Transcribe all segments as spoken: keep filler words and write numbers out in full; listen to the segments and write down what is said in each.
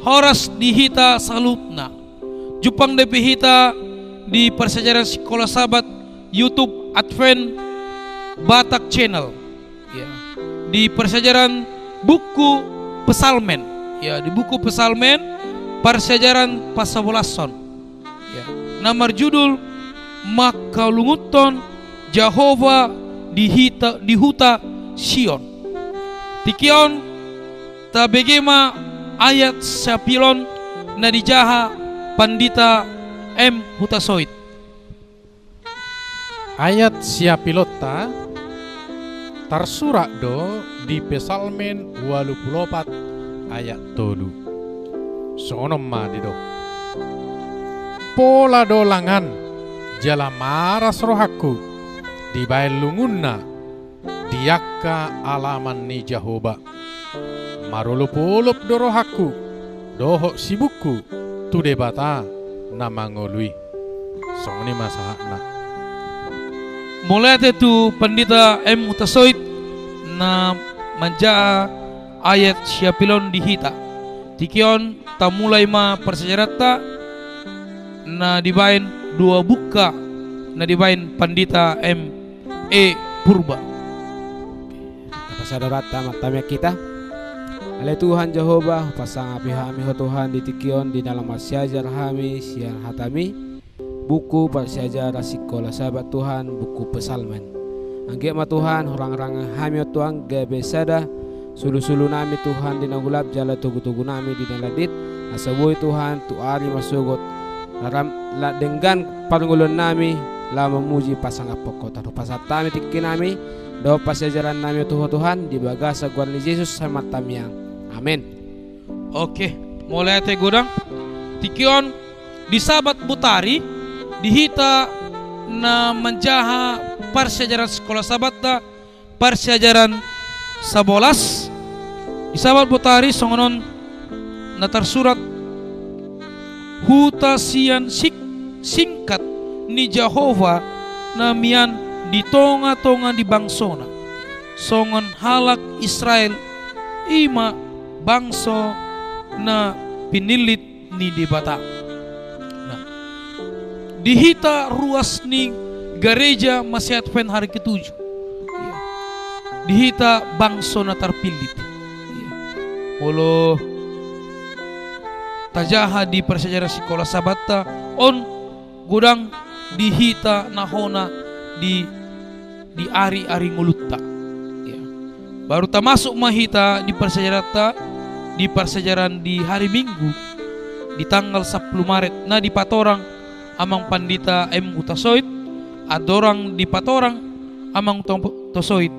Horas di hita saluhutna. Jumpang dope hita di parsiajaran Sikola Sabat YouTube Advent Batak Channel. Ya. Di parsiajaran buku Psalmen. Ya, di buku Psalmen, parsiajaran pasabolasan. Ya. Na marjudul Mangkalungunhon Jahowa di hita, di huta Sion. Tingki on tabege ma ayat siapilon na dijaha Pandita M Hutasoit. Ayat siapilonta tarsurat do di Psalmen ualu pulu opat ayat tolu. Songon on ma didok. Pola do langan jala maras rohangku dibaen lungunna di angka alaman ni Jahowa. Marolopolop do rohangku dohot sibukku tu Debata na mangolu i. Songon i ma sahatna. Mauliate tu Pandita M Hutasoit na manjaha ayat siapilon di hita. Tingki on tamulai ma parsiajaranta na dibaen dua buku na dibaen Pandita M E Purba. Tapasada rohanta, martamiang hita. Ale Tuhan Jahowa, hupasangapi hami Ho Tuhan di tingki on di na laho marsiajar hami sian hataMi. Buku parsiajaran Sikola Sabat Tuhan, buku Psalmen. Anggiat ma Tuhan, hurang-hurangan hami on Tuhan, gabe sada sulusulunami Tuhan di na golap jala togutogunami di na landit, asa boi Tuhan tu ari masogot, laram, la denggan parngoluonnami, laho mamuji pasangaphon Ho Tuhan. Hupasahat hami tingkinami dohot parsiajarannami tu Ho Tuhan, di bagasan goar ni Jesus hami martamiang. Amen. Oke, mauliate godang. Tingki on di Sabat botari, di hita na manjaha parsiajaran Sikola Sabatta, parsiajaran sabolas. Di Sabat botari songon on na tarsurat: Huta Sion sing-, singkat ni Jahowa na mian di tongatonga ni bangsona. Songon halak Israel, i ma bangso na pinillit ni Debata. Nah, di hita ruas ni gareja Masehi Advent hari ketujuh. Iya. Di hita bangso na tarpillit. Iya. Molo tajaha di parsiajaran Sikola Sabatta on, godang di hita na hona di di ari-ari ngolunta. Ya. Baru tamasuk ma hita di parsiajaranta, di parsiajaran di hari Minggu, di tanggal sampulu Maret, na dipatorang Amang Pandita M Hutasoit, andorang dipatorang Amang Tom-, Hutasoit.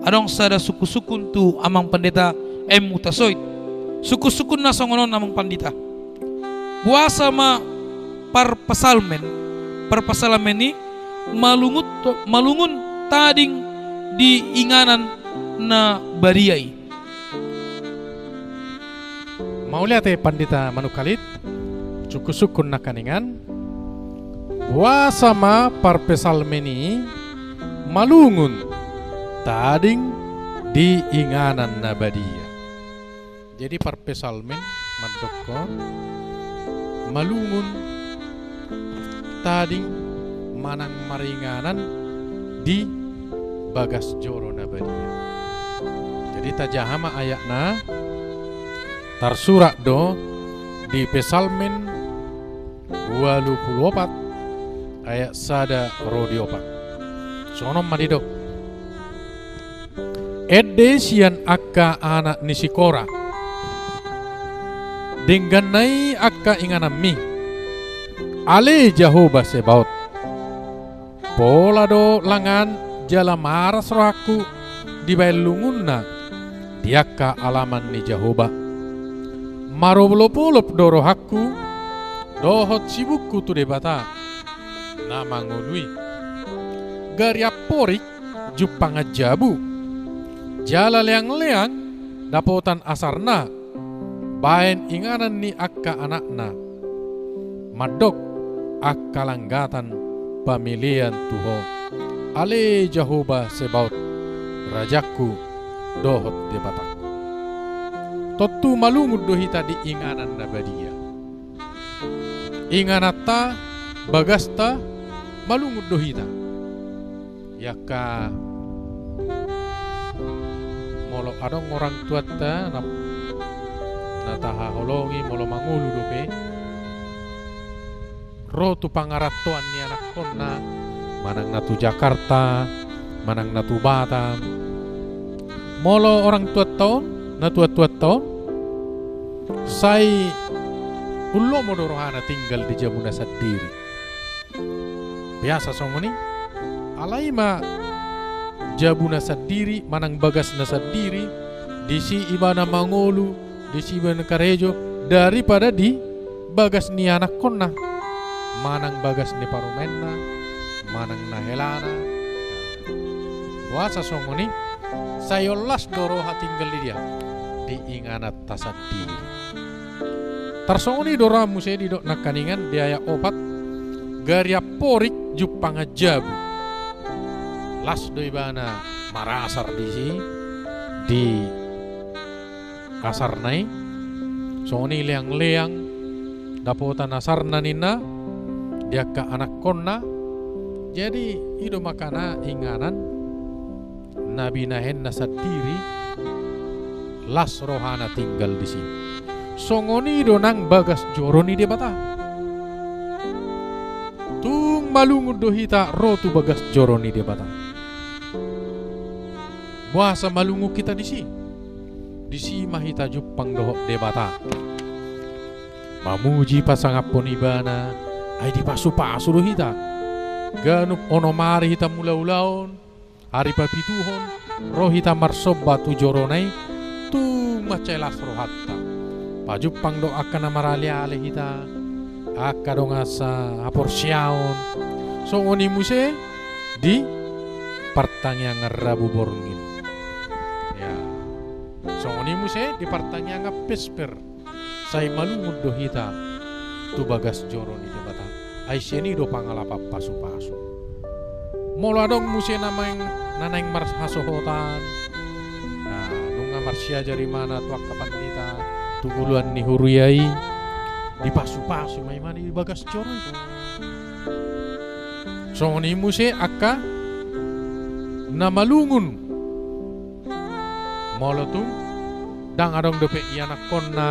Adong sada sungkunsungkun tu Amang Pandita M Hutasoit. Sungkunsungkunna songon on, Amang Pandita. Boasa ma parpsalmen, parpsalmen i malungun, malungun tading di inganan na badia i. Mauliate Pandita Manungkalit, sungkunsungkun nangkiningan. Boasa ma parpsalmen i malungun tading di inganan na badia. Jadi parpsalmen mandokkon malungun tading manang maringanan di bagas joro na badia. Jadi tajaha ma ayatna, tarsurat do di Psalmen ualu pulu opat ayat sada ro di opat. Songon on ma didok. Ende sian angka anak ni si Kora. Dengganna i angka ingananmi, ale Jahowa Sebaot. Pola do langan jala maras rohangku dibaen lungunna di angka alaman ni Jahowa. Marolopolop do rohangku dohot sibukku tu Debata na mangolu i. Gari amporik jumpangan jabu, jala leangleang dapotan asarna baen inganan ni angka anakna. Mandok angka langgatan pamelean tu Ho, ale Jahowa Sebaot, Rajangku dohot Debatangku. Tontu malungun do hita di inganan na badia. Ingananta, bagasta, malungun do hita. I angka molo adong orang tuanta na, na tahaholongi molo mangolu dope, ro tu pangarantoan ni anakkonna, manang na tu Jakarta, manang na tu Batam. Molo orang tuanta on, natuatuanta on, sai umlomo do rohana tinggal di jabuna sandiri. Biasa songon i, alai ma jabuna sandiri, manang bagasna sandiri, disi ibana mangolu, disi ibana karejo, daripada di bagas ni anakkonna, manang bagas ni parumaenna, manang na helana. Boasa songon i, sai on las do roha tinggal di dia, di ingananta sandiri. Tarsongon i do ra muse didok nangkaningan di ayat opat, gari amporik jumpang jabu. Las do ibana marasar disi, di asarna i, songon i leangleang dapotan asarna ninna, di angka anakkonna. Jadi i do makana inganan na binahenna sandiri, las rohana tinggal disi. Songon i do nang bagas joro ni Debata. Tung malungun do hita ro tu bagas joro ni Debata. Boasa malungun hita disi? Disi ma hita jumpang dohot Debata, mamuji pasangaphon ibana, ai dipasupasu do hita. Ganup onom ari hita mulaulaon, ari papituhon, ro hita marsomba tu jorona i, tung mansai las rohanta. Pajumpang do angka na maraleale hita, angka dongan sahaporseaon. Songon i muse di partangiangan Rabu borngin. Ya. Songon i muse di partangiangan Vesper. Sai malungun do hita tu bagas joro ni Debata. Ai sian i do pangalapan pasupasu. Molo adong muse na maeng, na naeng marhasohotan, na nunga marsiajar imana tu angka pandita, tu bulan ni huria i, dipasupasu ma imana di bagas joro i. Songon i muse angka na malungun. Molo tung ndang adong dope ianakkonna,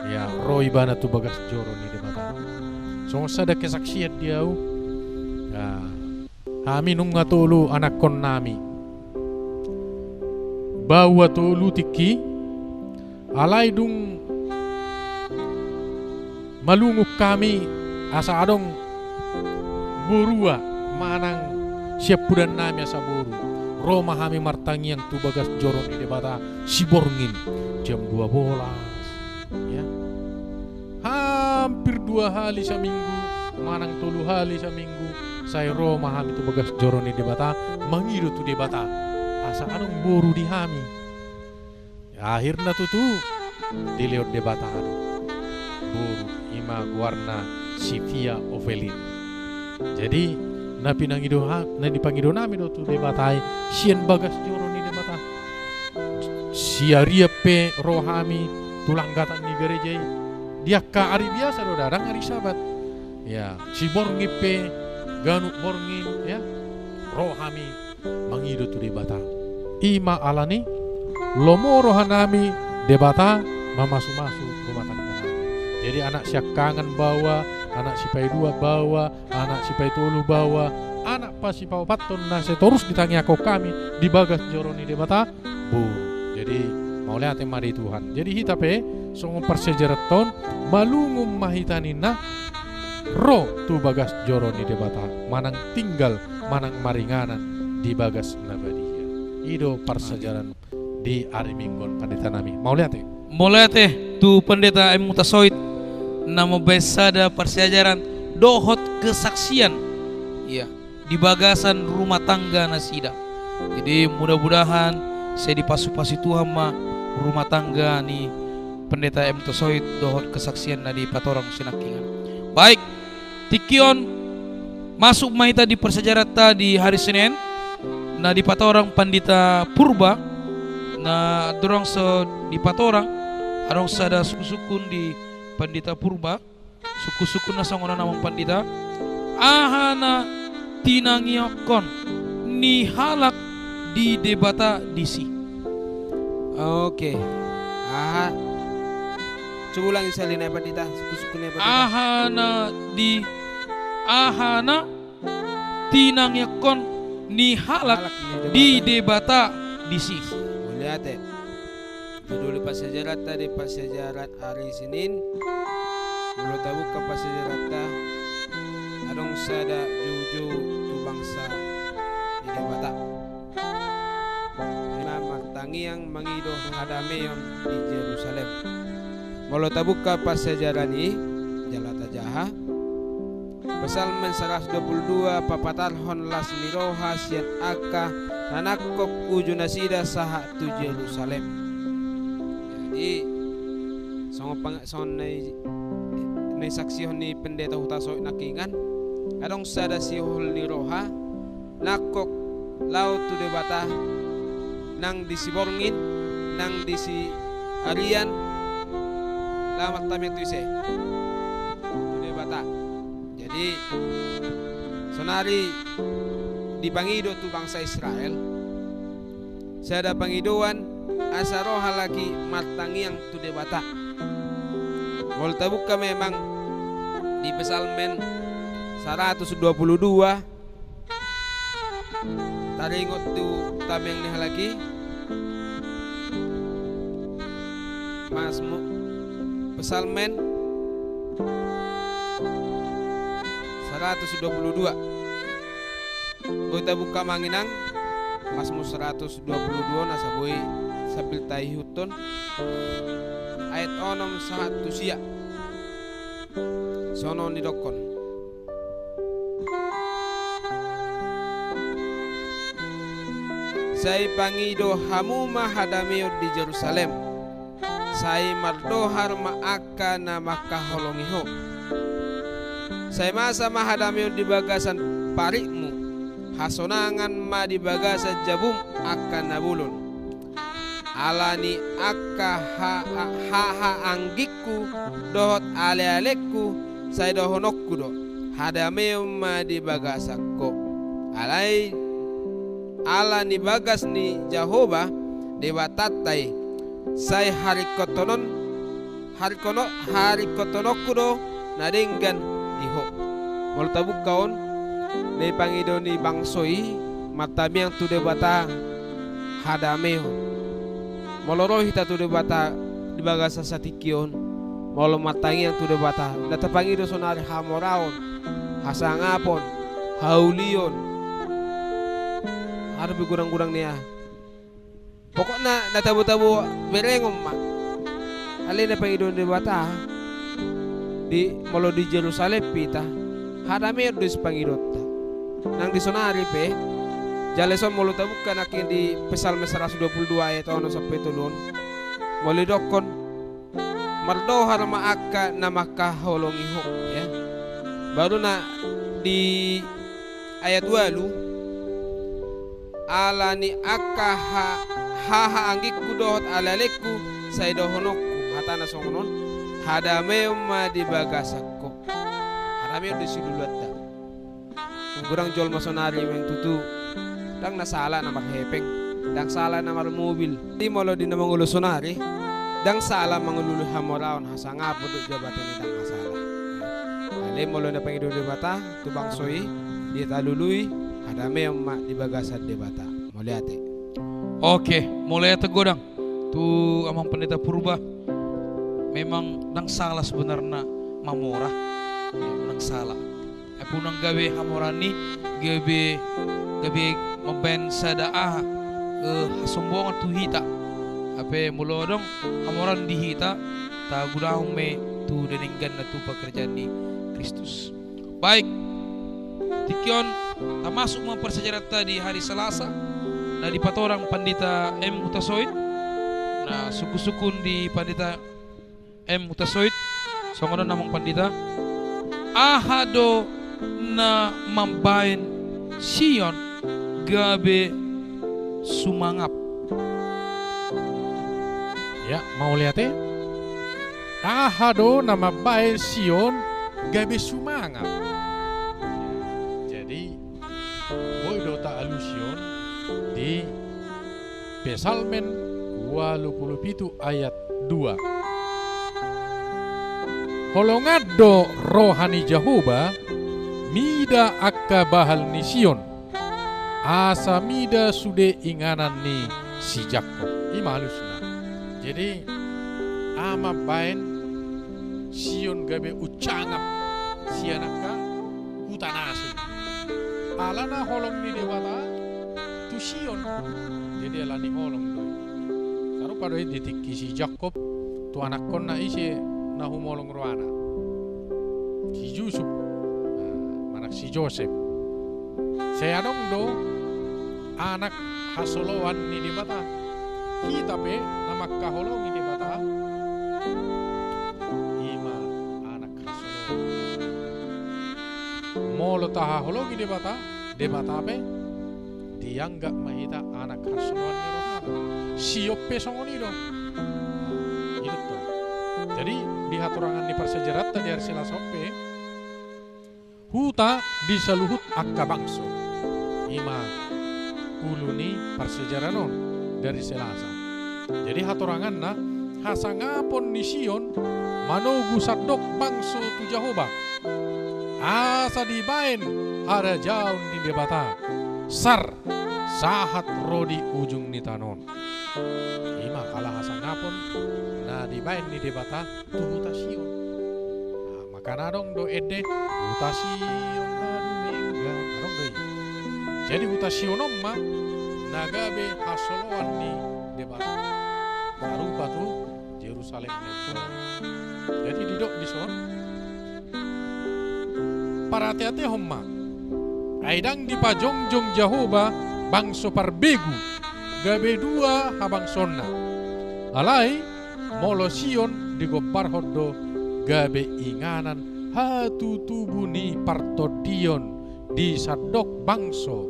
ya, ro ibana tu bagas joro ni Debata. Songon sada kesaksian di au, ya, hami nunga tolu anakkonnami. Baoa tolu tingki, alai dung malungun hami asa adong borua manang siampudannami asa boru, ro ma hami martangiang tu bagas joro ni Debata siborngin jam dua bolas, ya. Hampir dua hali saminggu manang tolu hali saminggu, sai ro ma hami tu bagas joro ni Debata, mangido tu Debata asa adong boru di hami. Akhirna tutu dilehon Debata do boru, ima goarna si Via Ovelin. Jadi na pinangido ha-, na dipangidonami do tu Debata i sian bagas joro ni Debata. Siarian pe ro hami tu langgatan ni gareja i. Di angka ari biasa do, ndang ari Sabat. Ya, siborngin pe, ganup borngin, ya, ro hami mangido tu Debata. Ima alani lomo rohanami Debata mamasumasu rumah tangga nami. Jadi anak siangkangan baoa, anak sipaidua baoa, anak sipaitolu baoa, anak pasipaopathon na sai torus ditangiangkon hami di bagas joro ni Debata, boru. Jadi mauliate ma di Tuhan. Jadi hita pe songon parsiajaranta on, malungun ma hita ninna ro tu bagas joro ni Debata, manang tinggal manang maringanan di bagas na badia. I do parsiajaran di ari Minggu on, pandita nami. Mauliate. Mauliate tu Pandita M. Hutasoit na mambahen sada parsiajaran dohot kesaksian, ya, di bagasan rumah tangga nasida. Jadi mudah-mudahan sai dipasupasu Tuhan ma rumah tangga ni Pandita M. Hutasoit dohot kesaksian na dipatorang sinangkingan. Baik, tingki on masuk ma hita di parsiajaranta di hari Senin, na dipatorang Pandita Purba, na dorang so di Patorang, adong sada sungkunsungkun di Pandita Purba, sungkunsungkunna songon on, Amang Pandita. Aha na tinangiangkon ni halak di Debata disi? Oke. Aha? Coba ulangi sekali, Pandita. Sungkunsungkun ni Pandita. Aha na di, aha na tinangiangkon ni halak, halak di Debata, di Debata disi? Mauliate. Judul ni parsiajaranta di parsiajaran ari Senin. Molo tabuka parsiajaranta, adong sada joujou tu bangsa ni Debata. Ima martangiang mangido hadameon di Jerusalem. Molo tabuka parsiajaran i, jala tajaha, Psalmen saratus dua pulu dua papatarhon las ni roha sian angka na nangkok uju nasida sahat tu Jerusalem. Jadi, songon pang-, songon na i-, na isaksihon ni Pendeta Hutasoit nangkiningan, adong sada sihol ni roha, nangkok laho tu Debata, nang di siborngin, nang di siarian, laho martamiang tu ise? Tu Debata. Jadi, sonari dipangido tu bangsa Israel sada pangidoan asa ro halak i martangiang tu Debata. Molo tabuka memang di Psalmen saratus dua pulu dua, taringot tu tamiang ni halak i. Mazmu-, Psalmen saratus dua pulu dua. Boi tabuka ma, Amang Inang, Mazmur saratus dua pulu dua on, asa boi sambil taihuthon. Ayat onom sahat tu sia. Songon on didokkon. Sai pangido hamu ma hadameon di Jerusalem. Sai mardohar ma angka na mangkaholongi ho. Sai masa ma hadameon di bagasan paritmu. Hasonangan ma di bagasan jabum angka na bolon. Ala ni angka ha-, ha-, hahaanggingku dohot alealengku, sai dohononku do, hadameon ma di bagasan ho. Alai ala ni bagas ni Jahowa Debatanta i, sai haringkothon-, haringkono-, haringkothononku do na denggan di ho. Molo tabuka on, na dipangido ni bangso i martamiang tu Debata hadameon. Molo ro hita tu Debata di bagasan satingki on, molo martangiang tu Debata, na tapangido sonari hamoraon, hasangapon, haulion, harupi godang-godang ni aha. Pokokna na tabo-tabo berengon ma. Alai na pangido ni Debata, di, molo di Jerusalem pe hita, hadameon do isi pangidonta. Nang di sonari pe, jala ison molo tabuka nangkin di Psalmen saratus dua pulu dua ayat onom sampe tolu on, molo didokkon, mardohar ma angka na mangkaholongi ho, ya. Baru na di ayat ualu, ala ni angka ha-, hahaanggingku dohot alealengku, sai dohononku, hatana songon on, hadameon ma di bagasan ho. Hadameon do isi luluanta. Godang jolma sonari memang tutu, ndang na sala na marhepeng, ndang sala na marmobil. Jadi molo di na mangolu sonari, ndang sala mangalului hamoraon, hasangapon dohot jabatan i, ndang na sala. Alai molo na pangido Debata tu bangso i, ditalului, hadameon ma di bagasan Debata. Mauliate. Oke, mauliate godang tu Amang Pendeta Purba. Memang ndang sala sebenarna mamora. Ya, ndang sala. Ai pe unang gabe hamoraon i, gabe, gabe mambahen sada aha, eh, hasombongan tu hita. Hape molo adong hamoraon di hita, tagodahon ma i tu na denggan na tu pangarajaon ni Kristus. Baik. Tingki on, tamasuk ma parsiajaranta di hari Salasa, na dipatorang Pandita M Hutasoit, na sungkunsungkun di Pandita M Hutasoit, songon on Amang Pandita. Aha do na mambahen Sion gabe sumangap? Ya, mauliate. Aha do na mambaen Sion gabe sumangat? Jadi, boi do taalusi on di Psalmen ualu pulu pitu ayat dua. Holongan do roha ni Jahowa mida angka bahal ni Sion, asa mida sude inganan ni si Jakkob. I ma alusna. Jadi, aha mambaen Sion gabe unsangap sian angka huta na asing? Alana holong ni Debata tu Sion. Jadi, alani holong do i. Sarupa do i di tingki si Jakkob tu anakkonna, ise na humolong rohana? Si Jusup, nah, manang si Josep. Sai adong do anak hasoloan ni Debata. Hita pe na mangkaholongi Debata, i ma anak hasoloan. Molo tahaholongi Debata, Debata pe dianggap ma hita anak hasoloan ni rohana. Sion pe songon i do. I do tong. Jadi, di hatorangan ni parsiajaranta di ari Selasa on pe, huta di saluhut angka bangso. I ma ulu ni parsiajaran on di ari Selasa. Jadi, hatoranganna, hasangapon ni Sion manogu sandok bangso tu Jahowa, asa dibaen harajaon ni Debata, sar sahat ro di ujung ni tano on. I ma ala hasangapon na dibaen ni Debata tu huta Sion. Nah, makana adong do ende, huta Sion na dumenggan. Adong do i. Jadi, huta Sion on ma na gabe hasoloan ni Debata. Sarupa tu Jerusalem na imbaru. Jadi, didok dison, parateatehon ma, ai ndang dipajongjong Jahowa bangso parbegu gabe dua habangsoonna. Alai, molo Sion digombarhon do gabe inganan hatutubu ni partondion di sandok bangso,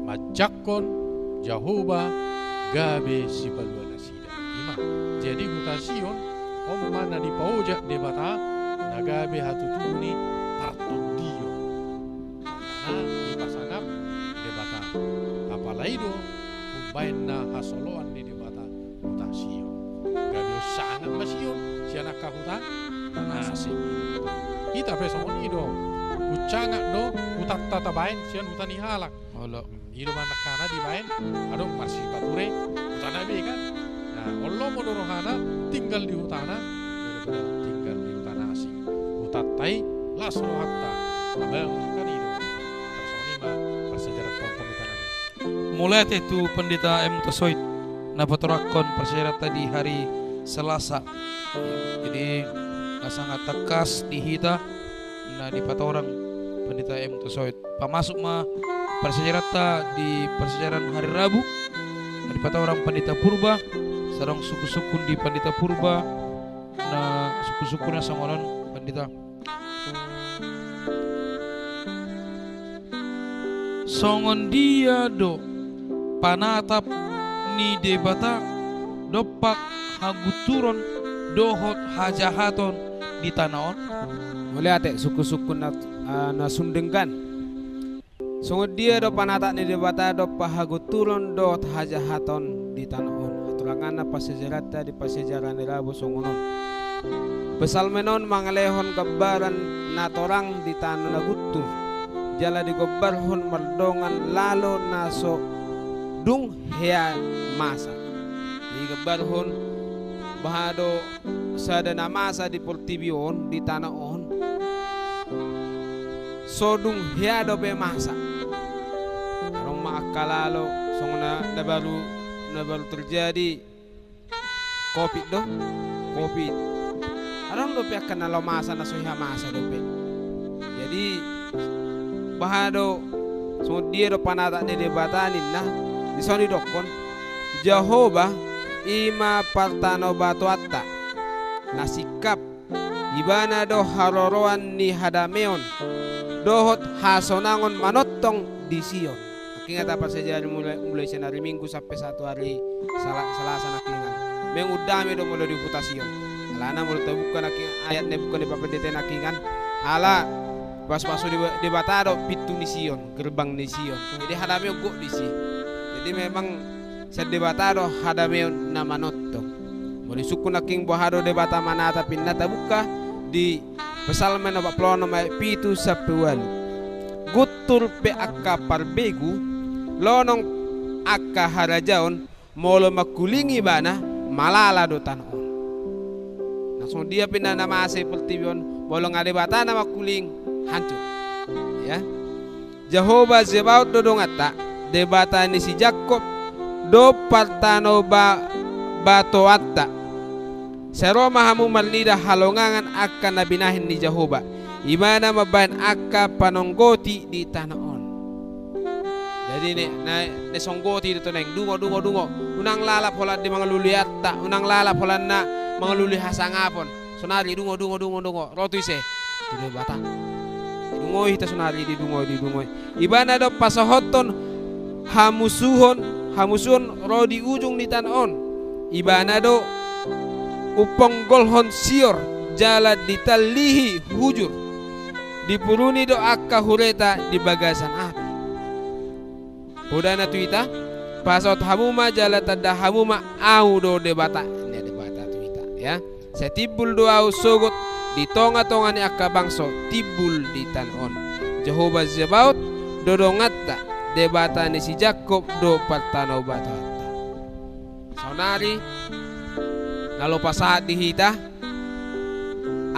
manjangkon Jahowa gabe sipalua nasida. I ma. Jadi, huta Sion on ma na dipaojak Debata na gabe hatutubu ni partondion. Makana dipasangap Debata. Apala i do umbaen na hasoloan ni Debata huta Sion. Gabe unsangap ma Sion sian angka huta na asing. Hita pe songon i do. Unsangap do hutanta tabaen sian huta ni halak. Olo. I do ma nangkana dibaen, adong marsipature hutana be kan. Nah, olo molo rohana tinggal di hutana, daripada tinggal di huta na asing. Hutanta i las rohanta tabangun kan, i do. Tarsongon i ma parsiajaranta on, Pandita nami. Mauliate tu Pandita M Hutasoit na patorangkon parsiajaranta di hari Selasa. Jadi, na sangat tangkas di hita na dipatorang Pandita M Hutasoit. Pamasuk ma parsiajaranta di parsiajaran hari Rabu, na dipatorang Pandita Purba, sai adong sungkunsungkun di Pandita Purba, na sungkunsungkunna songon on, Pandita. Songon dia do panatap ni Debata dompak hagunturon dohot hajahaton di tano on? Mauliate, sungkunsungkun na, ah, na sun denggan. Songon dia do panatap ni Debata dompak hagunturon dohot hajahaton di tano on? Hatoranganna parsiajaranta di parsiajaran ni Rabu songon on. Psalmen on mangalehon gambaran na torang di tano na guntur, jala digombarhon mardongan lalo na so dung hea masa. Digambarhon bahen do sada na masa di portibi on, di tano on, so dung hea dope masa. Adong ma angka lalo songon na, na baru, na baru terjadi covid do, covid. Adong dope angka na laho masa na so hea masa dope. Jadi, bahen do, songon dia do panatap ni Debata ninna, dison didokkon, Jahowa i ma partanobatoanta na singkap, Ibana do haroroan ni hadameon dohot hasonangon manongtong di Sion. Nangkiningan, taparsiajari mulai, mulai sian ari Minggu sampe sahat tu ari Sala-, Salasa nangkiningan. mengundame do molo di huta Sion. Alana molo tabuka nangkin ayat na dibuka ni parpendeta nangkiningan, ala pasupasu Deba-, Debata do pintu ni Sion, gerbang ni Sion. Jadi hadameon gok disi. Jadi memang sian Debata do hadameon na manongtong. Molo disungkun nangkin boha do Debata manatap, inna tabuka di Psalmen opat pulu onom ayat pitu sampe ualu. Guntur pe angka parbegu, lonong angka harajaon, molo mangkuling ibana, malala do tano on. Nang songon dia pe na masa i portibi on, molo nga Debata na mangkuling, hancur. Ya. Jahowa Zebaot do donganta, Debata ni si Jakkob do partanobatoanta. Sai ro ma hamu marnida halongangan angka na binahen ni Jahowa, ibana mambahen angka panonggoti di tano on. Jadi ne, na, na songgoti do tu naeng, dungo, dungo, dungo. Unang lalap holan di mangalului arta, unang lalap holan na mangalului hasangapon. Sonari dungo, dungo, dungo, dungo. Ro tu ise? Tu Debata. Didungoi hita sonari, didungoi, didungoi. Ibana do pasohothon hamusuhon, hamusuhon ro di ujung ni tano on. Ibana do umponggolhon sior jala ditallihi hujur. Dipuruni do angka hureta di bagasan api. Podana tu hita, pasaut hamu ma jala tanda hamu ma, Ahu do Debata, ninna Debata tu hita, ya. Sai timbul do Ahu sogot di tongatonga ni angka bangso timbul di tano on. Jahowa Zebaot do donganta, Debata ni si Jakkob do partanobatoanta. Saonari, na lopa sahat di hita,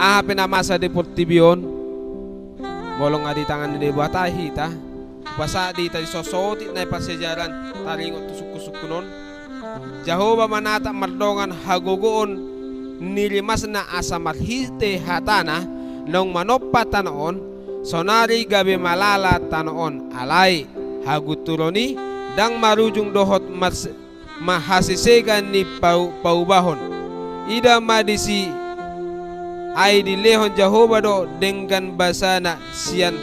aha pe na masa di portibi on, molo nga di tangan ni Debata hita, lopa sahat di hita, disosot i na i parsiajaran, taringot tu sungkunsungkun on. Jahowa manatap mardongan hagogoon ni rimasna asa marhite hatana naung manompa tano on, saonari gabe malala tano on, alai hagunturon i ndang marujung dohot mars-, ma hasesegan ni pau-, paubahon. Ida ma disi, ai dilehon Jahowa do denggan basana sian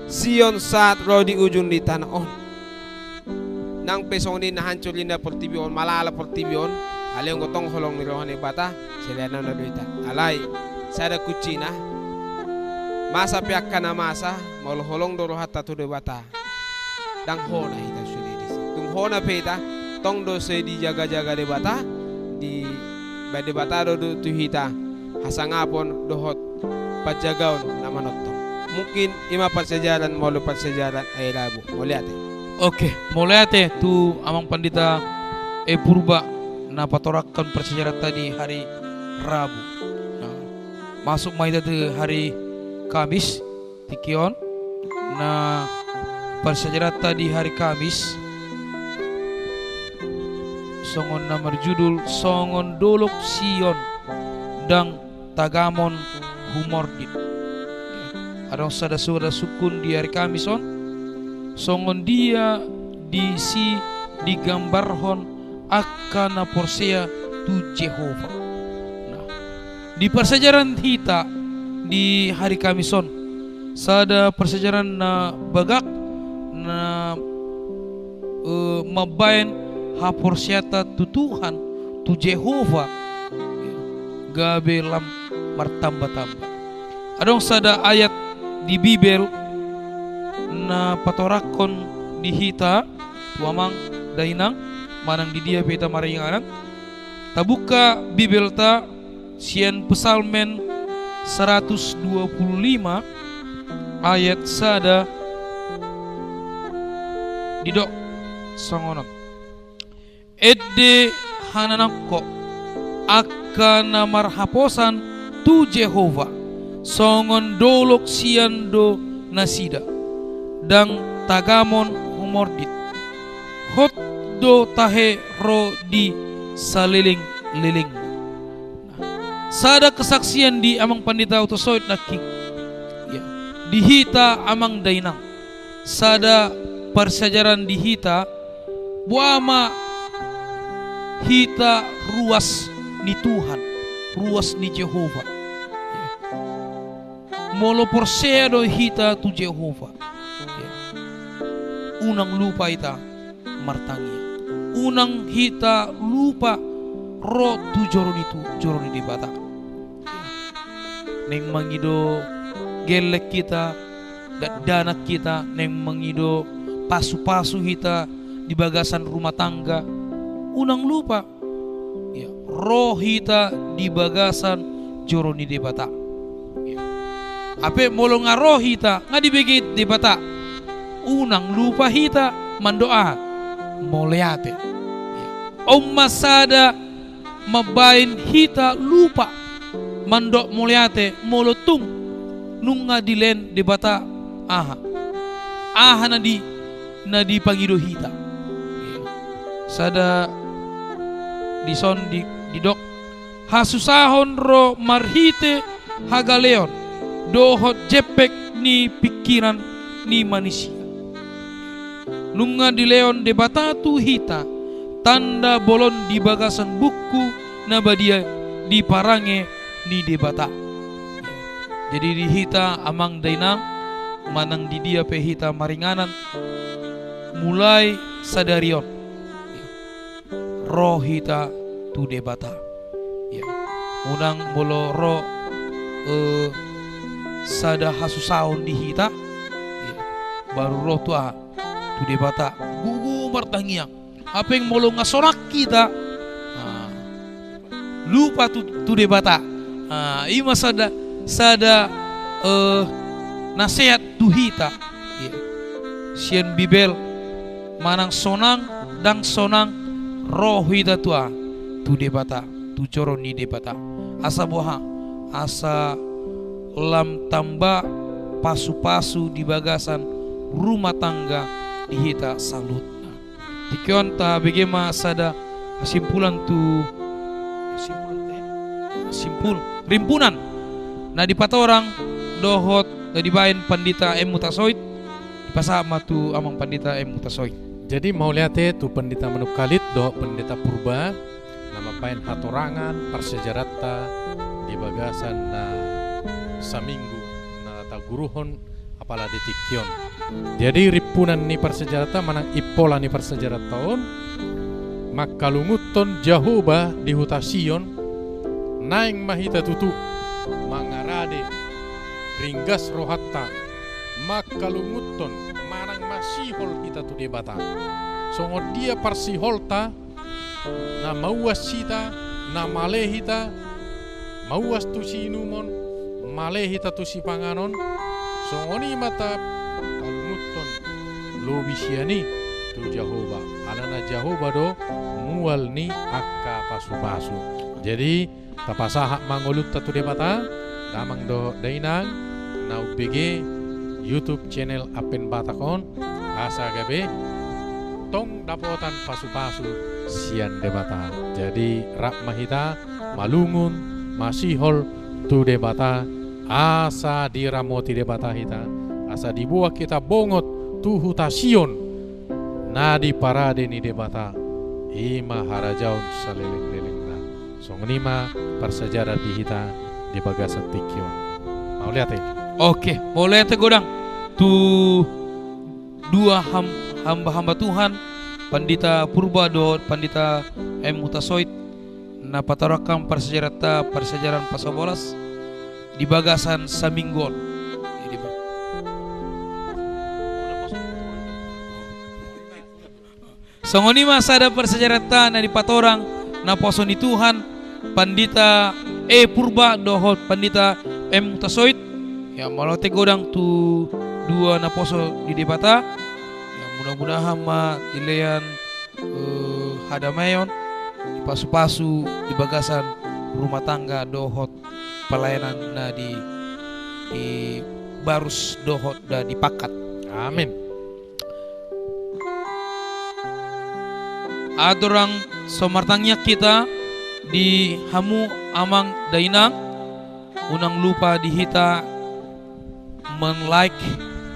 Sion sahat ro di ujung ni tano on. Nang pe songon i na hancur ninna portibi on, malala portibi on, alai anggo tong holong ni roha ni Debata, sai lehonon do hita. Alai sada kuncina, masa pe angka na masa, molo holong do rohanta tu Debata, ndang hona hita sude disi. Tung hona pe hita, tong do sai dijagajaga Debata, dibahen Debata do, do tu hita hasangapon dohot panjagaon na manongtong. Mungkin i ma parsiajaran, molo parsiajaran ari Rabu. Mauliate. Oke, mauliate tu Amang Pandita E Purba na patorangkon parsiajaranta di hari Rabu. Nah, masuk ma hita tu hari Kamis. Tingki on, na parsiajaranta di hari Kamis, songon na marjudul Songon Dolok Sion Ndang Tagamon Humordit. Adong sada surat sungkun di hari Kamis on, songon dia disi digambarhon angka na porsea tu Jehovah. Nah, di parsiajaran hita di hari Kamis on, sada parsiajaran na bagak, na, eh, mambahen haporseaonta tu Tuhan, tu Jehovah, gabe lam martamba-tamba. Adong sada ayat di Bibel na patorangkon di hita, tu amang dainang, manang di dia pe hita maringanan. Tabuka Bibelta sian Psalmen seratus dua puluh lima ayat sada, didok songon on. Ende hananangko, angka na marhaposan tu Jehovah, songon dolok sian do nasida, ndang tagamon humordit. Hot do tahe ro di saleleng-lelengna. Sada kesaksian di amang pandita utosoit nangkin. Ya. Di hita amang dainang. Sada parsiajaran di hita, boha ma hita ruas ni Tuhan, ruas ni Jehovah. Molo porsea do hita tu Jehovah, unang lupa hita martangiang. Unang hita lupa ro tu joro ni, tu joro ni Debata. Naeng mangido gelleng hita, dakdanak hita, naeng mangido pasupasu hita di bagasan rumah tangga. Unang lupa, ya, ro hita di bagasan joro ni Debata. Ya. Hape molo nga ro hita, nga dibege Debata, unang lupa hita mandok aha? Mauliate. Ya. On ma sada mambaen hita lupa mandok mauliate molo tung nunga dilehon Debata aha? Aha na di, na dipangido hita? Sada dison di, didok, hasusahon ro marhite hagaleon dohot jempek ni pingkiran ni manisia. Nunga dilehon Debata tu hita tanda bolon di bagasan buku na badia di parange ni Debata. Jadi di hita amang dainang, manang di dia pe hita maringanan, mulai sadari on ro hita tu Debata. Ya. Unang molo ro, eh, sada hasusahon di hita, ya, baru ro tu aha? Tu Debata. Gogo martangiang. Hape molo nga sonang hita, ah, lupa tu, tu Debata. Ah, i ma sada, sada, eh, nasehat tu hita. Ya. Sian Bibel, manang sonang, ndang sonang, ro hita tu aha? Tu Debata, tu joro ni Debata. Asa boha? Asa lam tamba pasupasu di bagasan rumah tangga di hita saluhutna. Tingki on tabege ma sada kesimpulan tu, kesimpulan te? Simpul, rimpunan na dipatorang dohot na dibaen Pandita M Hutasoit. Dipasahat ma tu amang Pandita M Hutasoit. Jadi mauliate tu Pandita Manungkalit dohot Pandita Purba na mambaen hatorangan parsiajaranta di bagasan na saminggu na taguruhon apala di tingki on. Jadi rimpunan ni parsiajaranta manang impola ni parsiajaranta on, mangkalungunhon Jahowa di huta Sion, naeng ma hita tutu mangarade ringgas rohanta, mangkalungunhon manang masihol hita tu Debata. Songon dia parsiholta, na mauas hita, na male hita, mauas tu siinumon, male hita tu sipanganon, songon i ma takalungunhon lobi sian i tu Jahowa. Alana Jahowa do mual ni angka pasupasu. Jadi, tapasahat ma ngolunta tu Debata, damang dohot dainang, na umbege YouTube channel Advent Batak on, asa gabe tong dapotan pasupasu sian Debata. Jadi, rap ma hita malungun, masihol tu Debata, asa diramoti Debata hita, asa diboan hita bongot tu huta Sion, na diparade ni Debata, i ma harajaon saleleng-lelengna. Songon i ma parsiajaran di hita di bagasan tingki on. Mauliate. Oke, mauliate godang tu dua ham-, hamba-hamba Tuhan, Pandita Purba dohot Pandita M Hutasoit, na patorangkon parsiajaranta, parsiajaran pasobolas di bagasan saminggu on. Jadi, Pak. Songon i ma sada parsiajaranta na dipatorang naposo ni Tuhan, Pandita E Purba dohot Pandita M Hutasoit. Ya, mauliate godang tu dua naposo ni Debata. Ya, mudah-mudahan ma dilehon, eh, hadamaion, dipasupasu di bagasan rumah tangga dohot pelayanan na di, dibarus dohot na dipangkat. Amin. Andorang so martangiang hita di hamu amang dainang, unang lupa di hita men-like,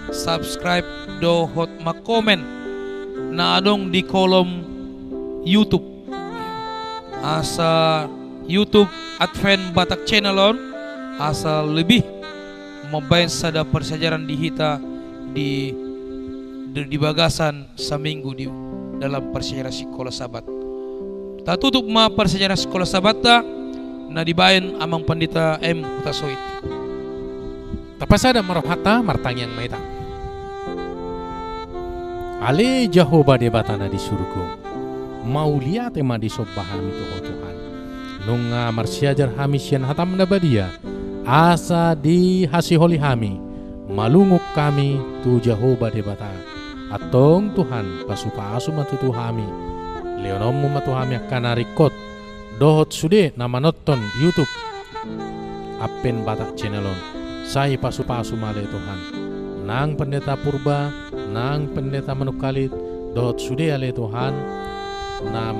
subscribe, dohot mangkomen na adong di kolom YouTube. Asa YouTube Advent Batak Channel on, asa lebih mambaen sada parsiajaran di hita di, di, di bagasan saminggu di dalam parsiajaran Sikola Sabat. Tatutup ma parsiajaran Sikola Sabatta na dibaen Amang Pandita M Hutasoit. Tapasada ma rohanta, martangiang ma hita. Ale Jahowa Debata na di surgo, mauliate ma disomba hami tu Ho Tuhan. Nunga marsiajar hami sian hataM na badia, asa dihasiholi hami, malungun hami tu Jahowa Debata. Antong Tuhan, pasupasu ma tutu hami. LehononMu ma tu hami angka na ringkot dohot sude na manonton YouTube Advent Batak Channel on. Sai pasupasu ma ale Tuhan nang Pendeta Purba, nang Pendeta Manungkalit, dohot sude ale Tuhan na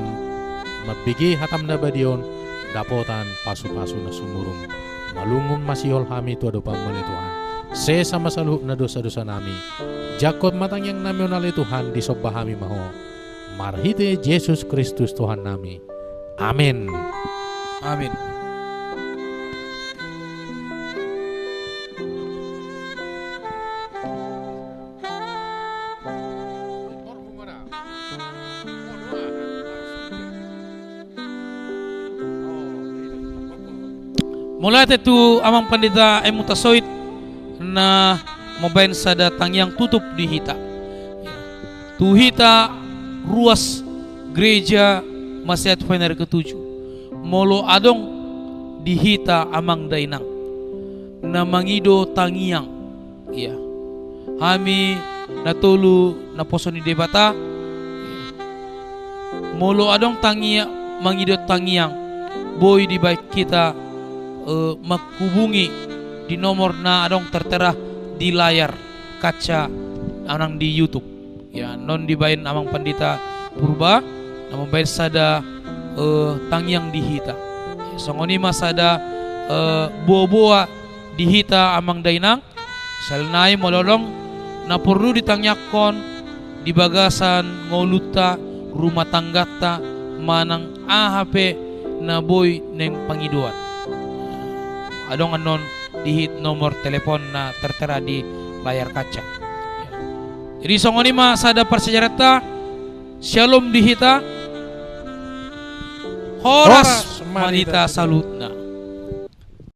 mambege hataM na badia on, dapotan pasupasu na sumurung. Malungun masihol hami tu adopanMu ale Tuhan. Sesa ma saluhutna dosadosanami. Jangkon ma tangiangnami on ale Tuhan, disomba hami ma Ho. Marhite Jesus Kristus Tuhannami. Amen. Amen. Mauliate tu Amang Pandita M Hutasoit na mambaen sada tangiang tutup di hita. Tu hita ruas Gereja Masehat Huain Ari Ketujuh. Molo adong di hita amang dainang na mangido tangiang, ia, hami na tolu naposo ni Debata, ia, molo adong tangiang, mangido tangiang, boi dibaen hita, eh, manghubungi di nomor na adong tertera di layar kaca nang di YouTube. Ia, annon dibaen Amang Pandita Purba na mambaen sada, eh, tangiang di hita. Ia, songon i ma sada, eh, boaboa di hita amang dainang. Selain nai molo adong na porlu ditangiangkon di bagasan ngolunta, rumah tanggata, manang aha pe na boi naeng pangidoan, adong annon di hita nomor telepon na tertera di layar kaca. Jadi songon i ma sada parsiajaranta. Syalom di hita. Horas ma di hita saluhutna.